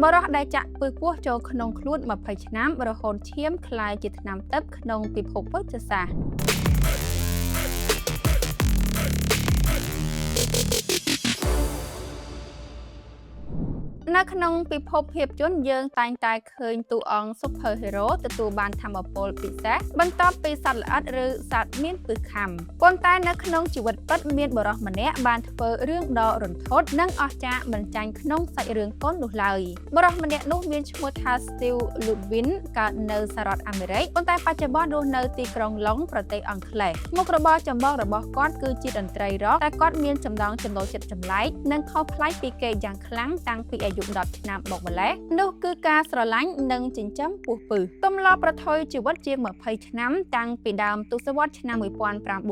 បុរសដែលចាក់ពិសពស់ចូលក្នុងខ្លួន20ឆ្នាំរហូតឈាមក្លាយជាថ្នាំទិព្វក្នុងពិភពវេជ្ជសាស្ត្រ នៅក្នុងពិភពភាពយន្តយើងតែងតែឃើញតួអង្គ Super Hero ទទួលបានថាមពលពិសេសបន្ទាប់ពីសត្វល្អិតឬសត្វមានពិសខាំប៉ុន្តែនៅក្នុងជីវិតពិតមានបុរសម្នាក់បានធ្វើរឿងដ៏រន្ធត់និងអស្ចារ្យមិនចាញ់ក្នុងសាច់រឿងកុននោះឡើយបុរសម្នាក់នោះមានឈ្មោះថា Steve Ludwin កើតនៅសហរដ្ឋអាមេរិកប៉ុន្តែបច្ចុប្បន្នរស់នៅទីក្រុងឡុងប្រទេសអង់គ្លេសមុខរបរចម្បងរបស់គាត់គឺជាតន្ត្រីរ៉ុកតែគាត់មានចំណង់ចំណូលចិត្តចម្លែកនិងខុសប្លែកពីគេយ៉ាងខ្លាំងតាំងពីអាយុ10ឆ្នាំមកម្ល៉េះនោះគឺការស្រឡាញ់និងចិញ្ចឹមពស់ពឹសទម្លាប់ប្រថុយជីវិតជាង20ឆ្នាំតាំងពីដើមទសវត្សរ៍ឆ្នាំ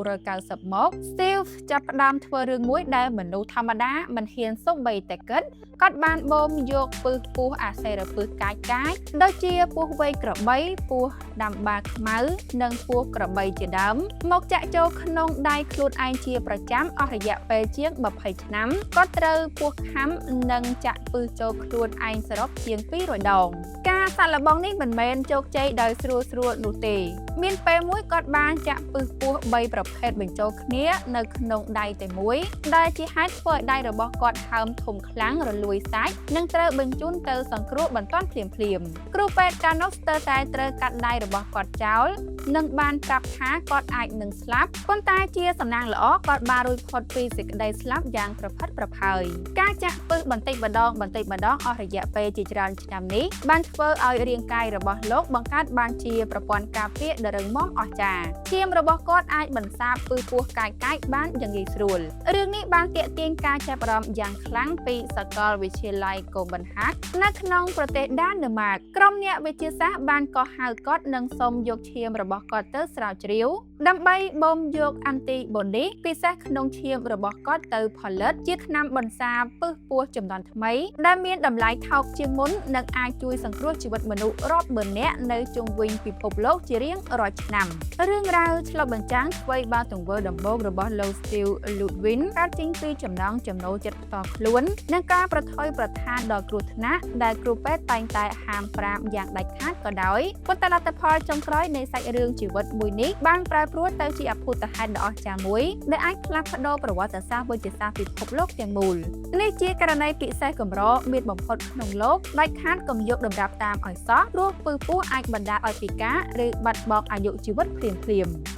1990មក Steve ចាប់ផ្ដើមធ្វើរឿងមួយដែលមនុស្សធម្មតាមិនហ៊ានសូម្បីតែគិតគាត់បានបូមយកពិសពស់អាសេរពឹសកាចកាចដូចជាពស់វែកក្របីពស់ដាំបាខ្មៅនិងពស់ក្របីជាដើមមកចាក់ចូលក្នុងដៃខ្លួនឯងជាប្រចាំអស់រយៈពេលជាង20ឆ្នាំគាត់ត្រូវពស់ខាំនិងចាក់ពិសចូលខ្លួនឯងសរុបជាង200ដងការសាកល្បងនេះមិនមែនជោគជ័យដោយស្រួលស្រួលនោះទេមានពេលមួយគាត់បានចាក់ពិសពស់3ប្រភេទបញ្ចូលគ្នានៅក្នុងដៃតែមួយដែលជាហេតុធ្វើឲ្យដៃរបស់គាត់ហើមធំខ្លាំងរលួយសាច់និងត្រូវបញ្ជូនទៅសង្គ្រោះបន្ទាន់ភ្លាមៗគ្រូពេទ្យកាលនោះស្ទើរតែត្រូវកាត់ដៃរបស់គាត់ចោលនិងបានប្រាប់ថាគាត់អាចនឹងស្លាប់ប៉ុន្តែជាសំណាងល្អគាត់បានរួចផុតពីសេចក្តីស្លាប់យ៉ាងប្រផិតប្រផើយការចាក់ពិសបន្តិចម្ដងបន្តិចម្ដងអស់រយៈពេលជាច្រើនឆ្នាំនេះបានធ្វើឲ្យរាងកាយរបស់លោកបង្កើតបានជាប្រព័ន្ធការពារដ៏រឹងមាំអស្ចារ្យឈាមរបស់គាត់អាចបន្សាបពិសពស់កាយៗបានយ៉ាងងាយស្រួលរឿងនេះបានទាក់ទាញការចាប់អារម្មណ៍យ៉ាងខ្លាំងពីសាកលវិទ្យាល័យកូបិនហាកនៅក្នុងប្រទេសដាណឺម៉ាកក្រុមអ្នកវិទ្យាសាស្ត្របានកោះហៅគាត់និងសុំយកឈាមរបស់គាត់ទៅស្រាវជ្រាវដើម្បីបូមយកអាន់ទីបូឌីពិសេសក្នុងឈាមរបស់គាត់ទៅផលិតជាថ្នាំបន្សាបពិសពស់ចំនួនថ្មីដែលមានតម្លៃថោកជាងមុននិងអាចជួយសង្គ្រោះជីវិតមនុស្សរាប់ម៉ឺននាក់នៅជុំវិញពិភពលោកជារៀងរាល់ឆ្នាំរឿងរ៉ាវឆ្លុះបញ្ចាំងអ្វីបើទង្វើដំបូងរបស់លោក Steve Ludwin កើតចេញពីចំណង់ចំណូលចិត្តផ្ទាល់ខ្លួននិងការប្រថុយប្រថានដ៏គ្រោះថ្នាក់ដែលគ្រូពេទ្យតែងតែហាមប្រាមយ៉ាងដាច់ខាតក៏ដោយប៉ុន្តែលទ្ធផលចុងក្រោយនៃសាច់រឿងជីវិតមួយនេះបានប្រែប្រួលទៅជាអភូតហេតុដ៏អស្ចារ្យមួយដែលអាចផ្លាស់ប្ដូរប្រវត្តិសាស្ត្រវិទ្យាសាស្ត្រពិភពលោកទាំងមូលនេះជាករណីពិសេសកម្រមានបំផុតក្នុងលោកដាច់ខាតកុំយកតម្រាប់តាមឲ្យសោះព្រោះពឹសពស់អាចបណ្ដាលឲ្យពិការឬបាត់បង់អាយុជីវិតភ្លាមៗ។